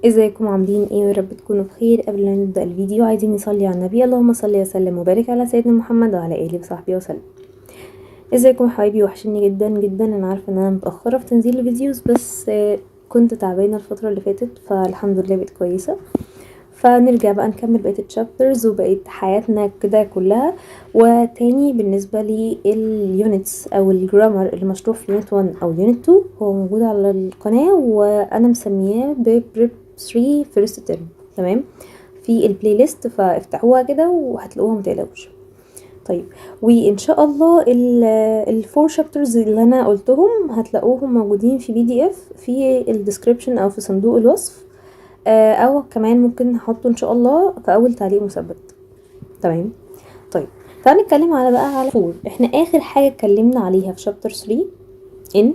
ازيكم؟ عاملين ايه؟ يا رب تكونوا بخير. قبل ما نبدا الفيديو عايزين نصلي على النبي، اللهم صل وسلم وبارك على سيدنا محمد وعلى اله وصحبه وسلم. ازيكم يا حبايبي؟ وحشني جدا جدا. انا عارفه ان انا متاخرة في تنزيل ال videos، بس كنت تعبانة الفترة اللي فاتت، فالحمد لله بقيت كويسه. فنرجع بقى نكمل بقية ال chapters وبقية حياتنا كده كلها. وتاني بالنسبة لل units او ال grammar اللي مشروح في unit 1 او unit 2 هو موجود على القناه، وانا مسمياه ب prep 3 first term، تمام، في ال playlist، فافتحوها كده وهتلاقوها، متقلقوش. طيب، وان شاء الله ال four chapters اللي انا قلتهم هتلاقوهم موجودين في PDF في ال description او في صندوق الوصف، او كمان ممكن نحطه ان شاء الله في اول تعليق مثبت، تمام. طيب، تعالوا نتكلم على بقى على four. احنا اخر حاجة اتكلمنا عليها في chapter 3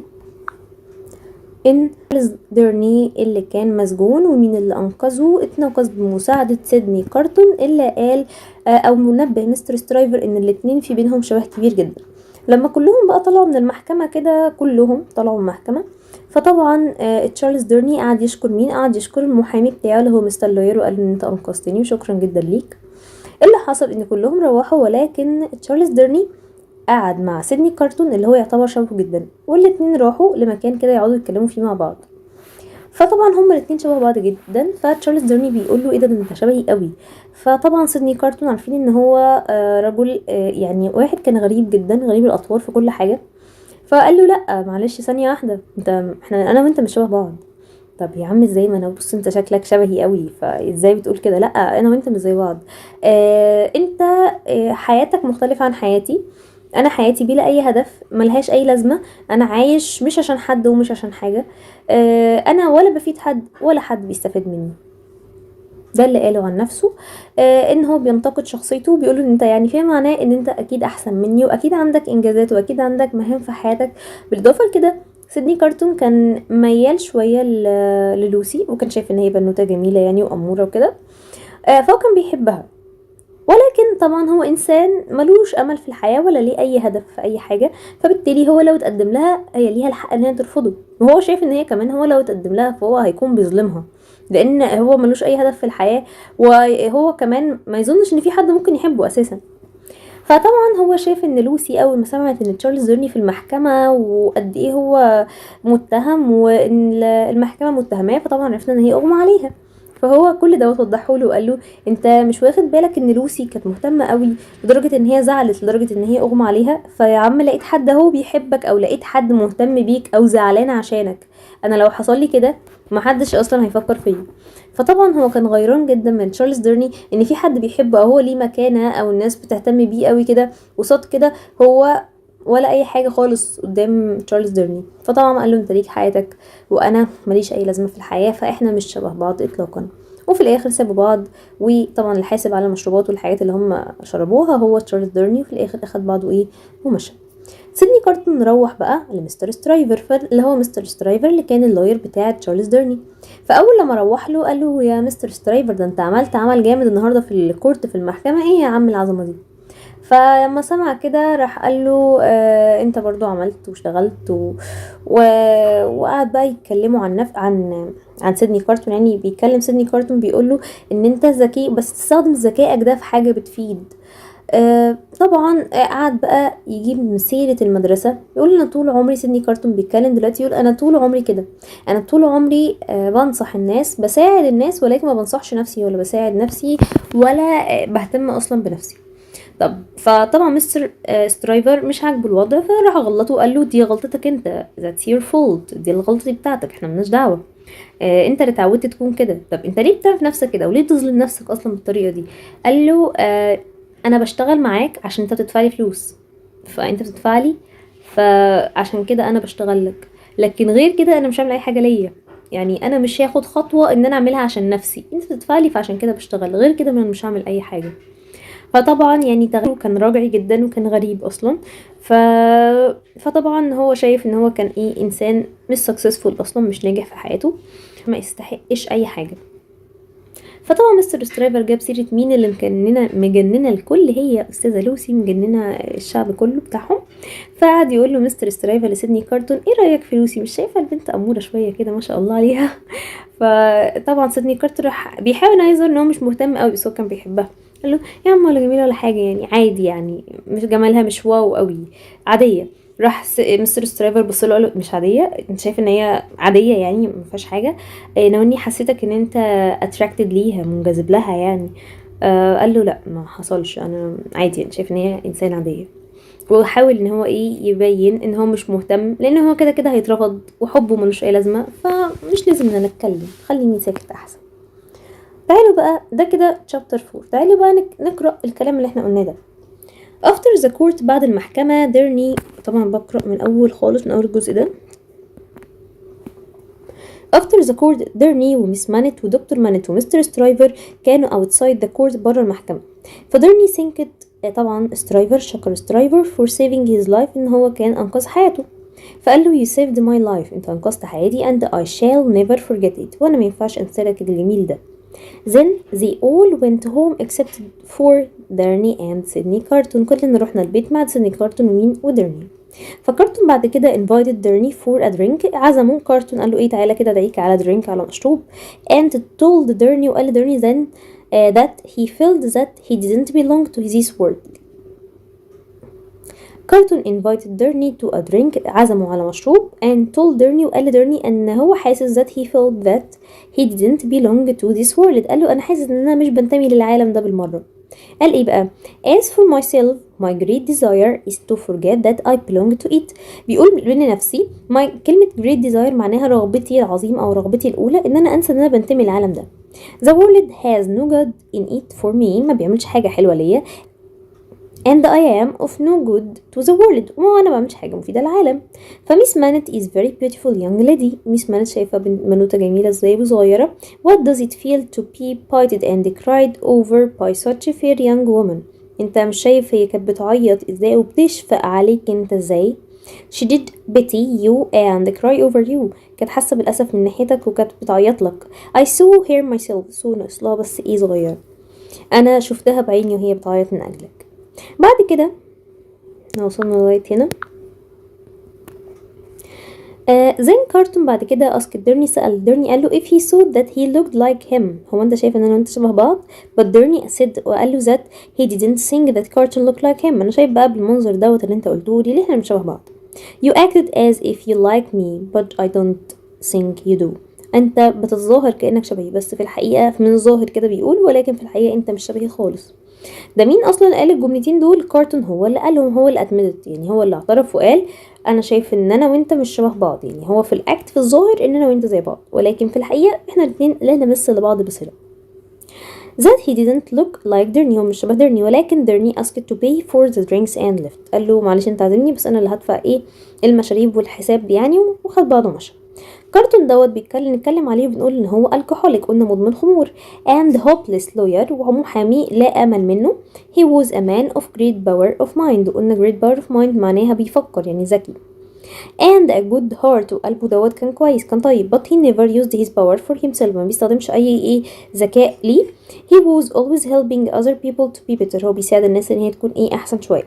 ان تشارلز ديرني اللي كان مسجون ومين اللي انقذه، اتنقذ بمساعدة سيدني كارتون اللي قال او منبه مستر سترايفر ان الاتنين في بينهم شبه كبير جدا. لما كلهم بقى طلعوا من المحكمة كده، كلهم طلعوا من المحكمة، فطبعا تشارلز ديرني قعد يشكر مين؟ قعد يشكر المحامي بتاعه اللي هو مستر lawyer، وقال ان انت انقذتني وشكرا جدا ليك. اللي حصل ان كلهم روحوا، ولكن تشارلز ديرني قعد مع سيدني كارتون اللي هو يعتبر شبهه جدا، والاتنين راحوا لمكان كده يقعدوا يتكلموا فيه مع بعض. فطبعا هما الاتنين شبه بعض جدا، فتشارلز ديرني بيقول له: ايه ده؟ ده انت شبهي قوي. فطبعا سيدني كارتون عارفين ان هو رجل يعني واحد كان غريب جدا، غريب الاطوار في كل حاجه، فقال له: لا معلش، ثانية واحده، انت احنا انا وانت مش شبه بعض. طب يا عم ازاي؟ ما انا بص، انت شكلك شبهي قوي، فازاي بتقول كده؟ لا، انا وانت مش زي بعض. انت حياتك مختلفة عن حياتي. انا حياتي بلا اي هدف، ملهاش اي لازمه، انا عايش مش عشان حد ومش عشان حاجه، انا ولا بفيد حد ولا حد بيستفيد مني. ده اللي قاله عن نفسه، ان هو بينتقد شخصيته، بيقول ان انت يعني فيما معناه ان انت اكيد احسن مني واكيد عندك انجازات واكيد عندك مهام في حياتك. بالاضافة لكده سيدني كارتون كان ميال شوية للوسي، وكان شايف ان هي بنوته جميلة يعني واموره وكده، فهو كان بيحبها، ولكن طبعا هو انسان ملوش امل في الحياة ولا ليه اي هدف في اي حاجه، فبالتالي هو لو تقدم لها هي ليها الحق ان هي ترفضه، وهو شايف ان هي كمان هو لو تقدم لها فهو هيكون بيظلمها، لان هو ملوش اي هدف في الحياه، وهو كمان ما يظنش ان في حد ممكن يحبه اساسا. فطبعا هو شايف ان لوسي اول ما سمعت ان تشارلز ديرني في المحكمة وقد ايه هو متهم وان المحكمة متهماه، فطبعا عرفنا ان هي اغمى عليها. فهو كل ده وضحه له وقال له: انت مش واخد بالك ان لوسي كانت مهتمة قوي لدرجة ان هي زعلت لدرجة ان هي اغمى عليها؟ فيا عم لقيت حد اهو بيحبك، او لقيت حد مهتم بيك او زعلان عشانك. انا لو حصل لي كده محدش اصلا هيفكر فيا. فطبعا هو كان غيران جدا من تشارلز ديرني ان في حد بيحبه او هو ليه مكانه او الناس بتهتم بيه قوي كده، قصاد كده هو ولا اي حاجة خالص قدام تشارلز ديرني. فطبعا قال له: انت ليك حياتك وانا ماليش اي لازمه في الحياه، فاحنا مش شبه بعض اطلاقا. وفي الاخر سابوا بعض، وطبعا اللي حاسب على المشروبات والحاجات اللي هم شربوها هو تشارلز ديرني، وفي الاخر اخد بعضه ايه ومشى. سيدني كارتون روح بقى لمستر سترايفر، اللي هو مستر سترايفر اللي كان ال lawyer بتاع تشارلز ديرني. فاول لما روح له قال له: يا مستر سترايفر، ده انت عملت عمل جامد النهارده في ال court، في المحكمه، ايه يا عم العظمة دي؟ فلما سمع كده راح قال له: انت برضو عملت واشتغلت وقعد بقى يتكلموا عن نف... عن عن سيدني كارتون، يعني بيتكلم سيدني كارتون بيقول له ان انت ذكي بس تستخدم ذكائك ده في حاجة بتفيد. طبعا قعد بقى يجيب من سيرة المدرسة، يقول انا طول عمري، سيدني كارتون بيتكلم دلوقتي، يقول انا طول عمري كده، انا طول عمري بنصح الناس، بساعد الناس، ولكن ما بنصحش نفسي ولا بساعد نفسي ولا بهتم اصلا بنفسي. طب فطبعا مستر سترايفر مش عاجبه الوضع، فراح غلطه وقال له: دي غلطتك انت، that's your fault، دي الغلطة دي بتاعتك، احنا ملناش دعوة، انت اللي اتعودت تكون كده. طب انت ليه بتعمل في نفسك كده وليه بتظلم نفسك اصلا بالطريقة دي؟ قال له: انا بشتغل معاك عشان انت بتدفع لي فلوس، فانت بتدفع لي، فعشان كده انا بشتغل لك، لكن غير كده انا مش هعمل اي حاجة ليا، يعني انا مش هاخد خطوة ان انا اعملها عشان نفسي، انت بتدفع لي فعشان كده بشتغل، غير كده انا مش هعمل اي حاجه. فطبعا يعني تغيره كان رجعي جدا وكان غريب اصلا. فطبعا هو شايف ان هو كان ايه؟ انسان مش successful اصلا، مش ناجح في حياته، ما يستحقش اي حاجه. فطبعا مستر سترايفر جاب سيرة مين اللي مجننة مجننة الكل؟ هي أستاذة لوسي، مجننة الشعب كله بتاعهم. فقعد يقول له مستر سترايفر لسيدني كارتون: ايه رأيك في لوسي؟ مش شايفة البنت أمورة شوية كده؟ ما شاء الله عليها. فطبعا سيدني كارتون راح بيحاول يظهر ان هو مش مهتم قوي، بس هو كان بيحبها. قال له: يا عم ولا جميلة ولا حاجه، يعني عادي، يعني مش جمالها مش wow قوي، عاديه. راح مستر سترايفر بص له قال له: مش عاديه؟ انت شايف ان هي عاديه؟ يعني ما فيهاش حاجه؟ إيه لو اني حسيتك ان انت attracted ليها، منجذب لها يعني؟ قال له: لا، ما حصلش، انا عادي، انا شايف ان هي انسان عاديه. وحاول ان هو ايه يبين ان هو مش مهتم، لان هو كده كده هيترفض وحبه ملوش اي لازمه، فمش لازم ان انا اتكلم، خليني ساكت احسن. تعالوا بقى، ده كده chapter 4. تعالوا بقى نقرا الكلام اللي احنا قلناه ده. after the court، بعد المحكمة، ديرني، طبعا بقرأ من أول خالص، من أول الجزء ده. after the court، ديرني وميس مانت ودكتور مانت ومستر سترايفر كانوا outside the court، بره المحكمة. فديرني thanked طبعا سترايفر، شكر سترايفر for saving his life، ان هو كان انقذ حياته. فقال له: you saved my life، انت انقذت حياتي، and I shall never forget it، وانا ما ينفعش انسى لك الجميل ده. Then they all went home except for Darnay and Sydney Carton. كلنا رحنا البيت مع سيدني كارتون ومين؟ وديرني. فكارتون بعد كده invited Darnay for a drink، عزمه كارتون، قال له ايه؟ تعالى كده ادعيك على drink، على مشروب. and told Darnay، وقال لديرني then that he felt that he didn't belong to this world. كارتون invited Darnay to a drink، عزمه على مشروب، and told Darnay، وقال لديرني ان هو حاسس that he felt that he didn't belong to this world. قال له: انا حاسس ان انا مش بنتمي للعالم ده بالمرة. قال ايه بقى؟ as for myself، my great desire is to forget that I belong to it. بيقول لنفسي my، كلمة great desire معناها رغبتي العظيمة أو رغبتي الأولى، إن أنا أنسى إن أنا بنتمي للعالم ده. the world has no good in it for me، ما بيعملش حاجة حلوة ليا، and I am of no good to the world، وما أنا بعملش حاجة مفيدة للعالم. فميس مانت is very beautiful young lady، ميس مانت شايفة بنت بنوتة جميلة ازاي وصغيرة. what does it feel to be pitied and cried over by such a fair young woman؟ انت مش شايف هي كانت بتعيط ازاي وبتشفق عليك انت ازاي؟ she did pity you and cry over you، كانت حاسة بالأسف من ناحيتك وكانت بتعيط لك. I saw her myself، saw ناقصلها بس ايه صغيرة، انا شفتها بعيني وهي بتعيط من اجلك. بعد كده وصلنا لغاية هنا. Then كارتون بعد كده asked ديرني، سأل ديرني، قال له if he thought that he looked like him، هو انت شايف ان انا وانت شبه بعض؟ but ديرني said، وقال له that he didn't think that Carton looked like him. انا شايف بقى بالمنظر دوت اللي انت قلته لي ليه احنا مش شبه بعض. you acted as if you like me، but I don't think you do. انت بتتظاهر كأنك شبهي، بس في الحقيقة من الظاهر كده بيقول، ولكن في الحقيقة انت مش شبهي خالص. ده مين اصلا قال الجملتين دول؟ كارتون هو اللي قالهم، هو اللي admitted، يعني هو اللي اعترف وقال انا شايف ان انا وانت مش شبه بعض. يعني هو في ال act، في الظاهر ان انا وانت زي بعض، ولكن في الحقيقة احنا الاتنين لا نمس لبعض بصله. that he didn't look like ديرني، هو مش شبه ديرني. ولكن ديرني asked to pay for the drinks and left. قال له: معلش انت عازمني، بس انا اللي هدفع ايه المشاريب والحساب يعني، وخد بعضه ومشى. كارتون دوت نتكلم عليه وبنقول ان هو alcoholic، قلنا مدمن خمور، and hopeless lawyer، ومحامي لا امل منه. he was a man of great power of mind، قلنا great power of mind معناها بيفكر، يعني ذكي، and a good heart، وقلبه دوت كان كويس، كان طيب، but he never used his power for himself، ما بيستخدمش اي ايه ذكاء ليه. he was always helping other people to be better، هو بيساعد الناس ان هي تكون ايه احسن شويه،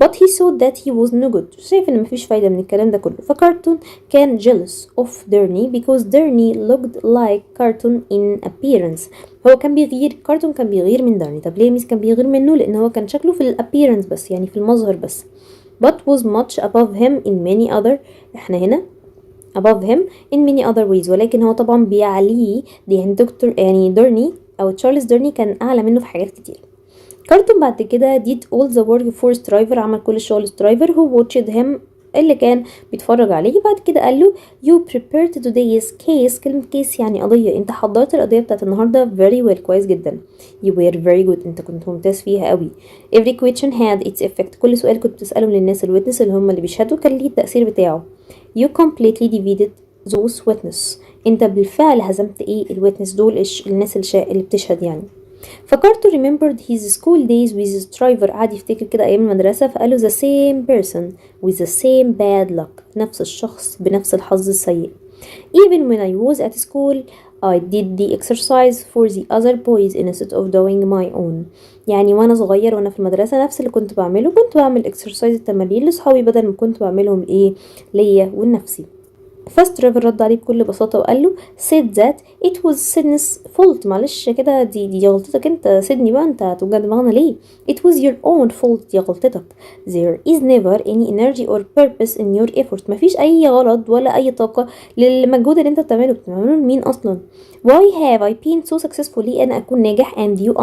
but he thought that he was no good، شايف ان مفيش فايدة من الكلام ده كله. فكارتون كان jealous of Darnay because Darnay looked like Carton in appearance. هو كان بيغير، كارتون كان بيغير من دارني. طب ليه ميس كان بيغير منه؟ لان هو كان شكله في ال appearance بس، يعني في المظهر بس، but was much above him in many other، احنا هنا above him in many other ways، ولكن هو طبعا بيعليه، يعني دكتور، يعني دورني او تشارلز دورني كان اعلى منه في حاجات كتير. كارتون بعد كده did all the work for سترايفر، عمل كل الشغل سترايفر، who watched him، اللي كان بيتفرج عليه. بعد كده قال له: you prepared today's case، كلمة case يعني قضية، انت حضرت القضية بتاعت النهاردة very well، كويس جدا. you were very good، انت كنت ممتاز فيها قوي. every question had its effect، كل سؤال كنت بتسأله للناس ال witness اللي هم اللي بيشهدوا كان ليه التأثير بتاعه. you completely defeated those witness، انت بالفعل هزمت ايه ال witness دول، الناس اللي بتشهد يعني. فكارتون remembered his school days with Stryver، قعد يفتكر كده أيام المدرسة. فقالوا: the same person with the same bad luck، نفس الشخص بنفس الحظ السيء. even when I was at school I did the exercise for the other boys instead of doing my own. يعني وانا صغير وانا في المدرسة نفس اللي كنت بعمله، كنت بعمل exercise التمارين لصحابي بدل ما كنت بعملهم ايه ليا ولنفسي. فسترايفر رد عليه بكل بساطة وقال له said that it was Sydney's fault. معلش كده، دي غلطتك انت سيدني بقى، انت هتوجع دماغنا ليه؟ it was your own fault، دي غلطتك. there is never any energy or purpose in your effort. مفيش اي غرض ولا اي طاقة للمجهود اللي انت بتعمله، بتعمله لمين اصلا؟ why have I been so successful؟ ليه انا اكون ناجح and you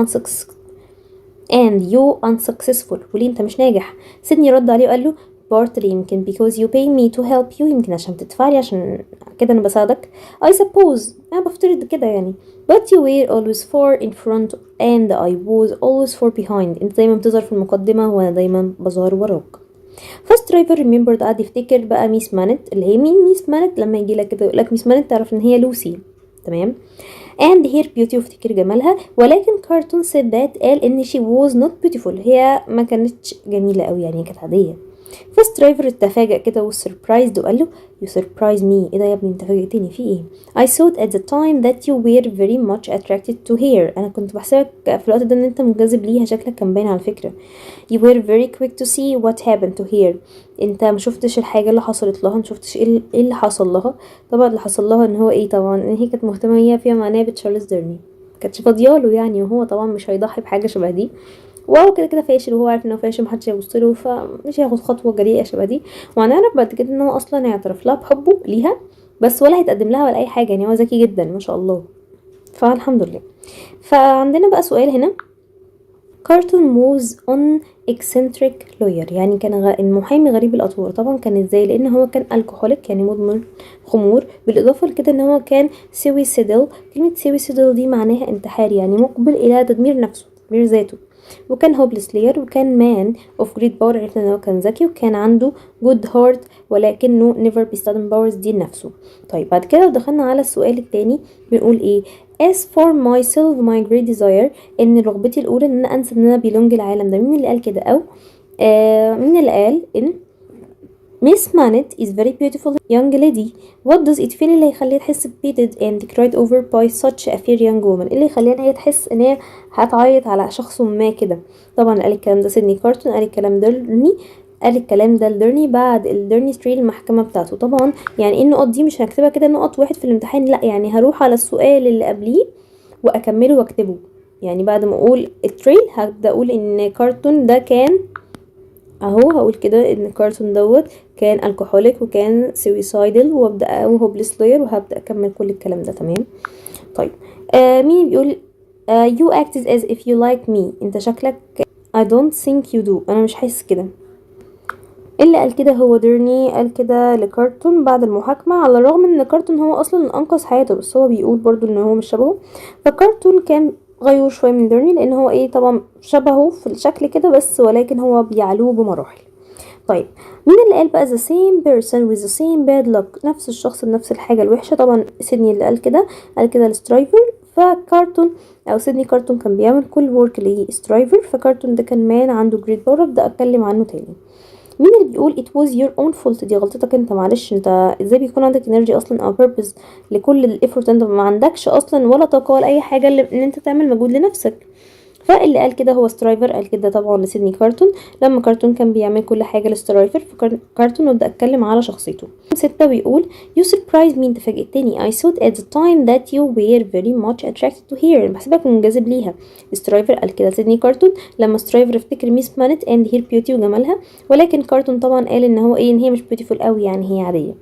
unsuccessful؟ وليه انت مش ناجح؟ سيدني رد عليه وقال له partly يمكن because you pay me to help you، يمكن عشان تدفعلي عشان كده انا بساعدك. I suppose، انا بفترض كده يعني. but you were always far in front and I was always far behind. انت دايما بتظهر في المقدمة وانا دايما بظهر وراك. فسترايفر remembered، قعد يفتكر بقى Miss مانت. اللي هي مين Miss مانت؟ لما يجي لك كده يقول لك Miss مانت تعرف ان هي لوسي، تمام؟ and her beauty، وافتكر جمالها. ولكن كارتون said that، قال ان she was not beautiful، هي ما كانتش جميلة قوي، يعني كانت عادية. فسترايفر اتفاجأ كده was surprised وقال له you surprise me. ايه ده يا ابني، انت فاجئتني، في ايه؟ I thought at the time that you were very much attracted to her. انا كنت بحسبك في الوقت ده ان انت منجذب ليها، شكلك كان باين على فكرة. you were very quick to see what happened to her. انت ما شفتش الحاجة اللي حصلت لها، ما شفتش ايه اللي حصل لها. طبعا اللي حصل لها ان هو ايه؟ طبعا ان هي كانت مهتمة هي فيما معناه بتشارلز ديرني، كانتش فاضياله يعني، وهو طبعا مش هيضحي بحاجة شبه دي، وهو كده كده فاشل وهو عارف انه فاشل، محدش هيبص له، فمش هياخد خطوة جريئة شبه دي. وهنعرف بعد كده ان هو اصلا هيعترف لها بحبه ليها بس، ولا هيتقدم لها ولا اي حاجه، يعني هو ذكي جدا ما شاء الله، فالحمد لله. فعندنا بقى سؤال هنا: كارتون was an eccentric lawyer، يعني كان المحامي غريب الأطوار. طبعا كان ازاي؟ لأن هو كان alcoholic، يعني مدمن خمور، بالإضافة لكده ان هو كان suicidal. كلمة suicidal دي معناها انتحاري، يعني مقبل إلى تدمير نفسه، تدمير ذاته. وكان hopeless liar، وكان man of great power، عرفنا ان هو كان ذكي وكان عنده good heart، ولكنه never بيستخدم powers دي لنفسه. طيب، بعد كده لو دخلنا على السؤال التاني بنقول ايه؟ as for myself my great desire، ان رغبتي الاولى ان انا انسى ان انا belong العالم ده. مين اللي قال كده؟ او مين اللي قال ان Miss Manette is very beautiful young lady؟ what does it feel اللي هيخليها تحس pitied and cried over by such a fair young woman؟ اللي يخليها ان هي تحس ان هي هتعيط على شخص ما كده؟ طبعا قال الكلام ده سيدني كارتون، قال الكلام ده لديرني، قال الكلام ده لديرني بعد الديرني trial، المحكمة بتاعته. طبعا يعني ايه النقط دي؟ مش هكتبها كده نقط واحد في الامتحان، لا، يعني هروح على السؤال اللي قبليه واكمله واكتبه. يعني بعد ما اقول ال trial هبدا اقول ان كارتون ده كان، اهو هقول كده ان كارتون دوت كان alcoholic وكان suicidal وابدا و hopeless liar، وهبدا اكمل كل الكلام ده، تمام؟ طيب، مين بيقول you act as if you like me؟ انت شكلك I don't think you do، انا مش حاسس كده. اللي قال كده هو ديرني، قال كده لكارتون بعد المحاكمة، على الرغم ان كارتون هو اصلا اللي انقذ حياته، بس هو بيقول برضو ان هو مش شبهه. فكارتون كان غيور شوية من ديرني، لان هو ايه؟ طبعا شبهه في الشكل كده بس، ولكن هو بيعلوه بمراحل. طيب، مين اللي قال بقى the same person with the same bad luck؟ نفس الشخص بنفس الحاجة الوحشة. طبعا سيدني اللي قال كده، قال كده لسترايفر. فكارتون او سيدني كارتون كان بيعمل كل work لسترايفر. فكارتون ده كان man عنده great power، ابدا اتكلم عنه تاني. مين اللي بيقول it was your own fault؟ دي غلطتك انت، معلش، انت ازاي بيكون عندك energy اصلا او purpose لكل ال effort؟ انت ما عندكش اصلا ولا طاقة ولا اي حاجة ان انت تعمل مجهود لنفسك. فاللي قال كده هو سترايفر، قال كده طبعا لسيدني كارتون لما كارتون كان بيعمل كل حاجة لسترايفر. فكارتون وابدا اتكلم على شخصيته. 6 بيقول you surprised me، انت فاجئتني. I thought at the time that you were very much attracted to her، بحسبك منجذب ليها. سترايفر قال كده لسيدني كارتون لما سترايفر افتكر Miss مانت and her beauty وجمالها، ولكن كارتون طبعا قال ان هو ايه؟ ان هي مش beautiful قوي، يعني هي عاديه.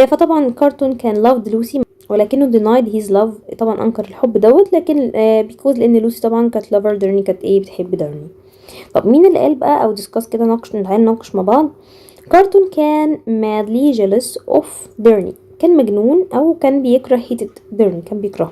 فطبعا كارتون كان loved لوسي ولكنه denied his love، طبعا انكر الحب دوت، لكن because لان لوسي طبعا كانت lover ديرني، كانت ايه؟ بتحب ديرني. طب مين اللي قال بقى او discuss كده، ناقش، تعالى نناقش مع بعض. كارتون كان madly jealous of ديرني، كان مجنون او كان بيكره، hated ديرني، كان بيكرهه.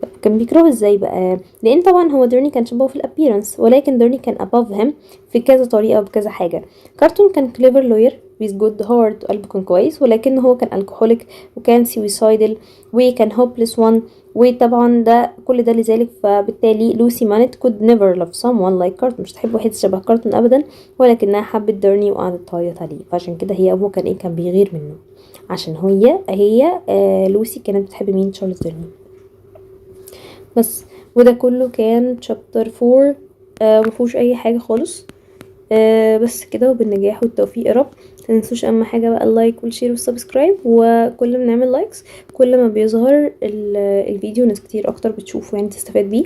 طب كان بيكرهه ازاي بقى؟ لان طبعا هو ديرني كان شبهه في ال appearance، ولكن ديرني كان above him في كذا طريقه وبكذا حاجه. كارتون كان clever lawyer with good heart، قلبه كان كويس، ولكن هو كان alcoholic وكان suicidal وكان hopeless one، وطبعا ده كل ده لذلك فبالتالي لوسي مانت could never love someone like كارتون، مش تحب واحد شبه كارتون ابدا، ولكنها حبت ديرني وقعدت تعيط عليه. فعشان كده هي هو كان ايه؟ كان بيغير منه عشان هي لوسي كانت بتحب مين؟ تشارلز ديرني. بس. وده كله كان chapter 4، مفيهوش اي حاجة خالص. بس كده، وبالنجاح والتوفيق يا رب. متنسوش اهم حاجة بقى ال like وال share وال subscribe، وكل ما نعمل likes كل ما بيظهر الفيديو ناس كتير اكتر بتشوفه يعني تستفاد بيه.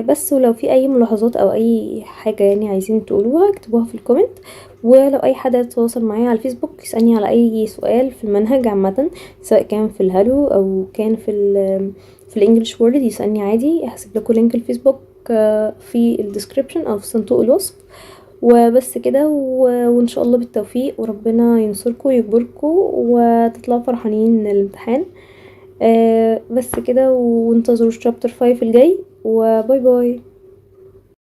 بس ولو في اي ملاحظات او اي حاجة يعني عايزين تقولوها اكتبوها في ال comment. ولو اي حد يتواصل معايا على الفيسبوك يسألني على اي سؤال في المنهج عامة، سواء كان في ال Hello او كان في ال English World يسألني عادي. هسيب لكم link الفيسبوك في ال description او في صندوق الوصف. وبس كده، وان شاء الله بالتوفيق، وربنا ينصركم ويجبركم وتطلعوا فرحانين من الامتحان. بس كده، وانتظروا chapter 5 الجاي، و bye bye.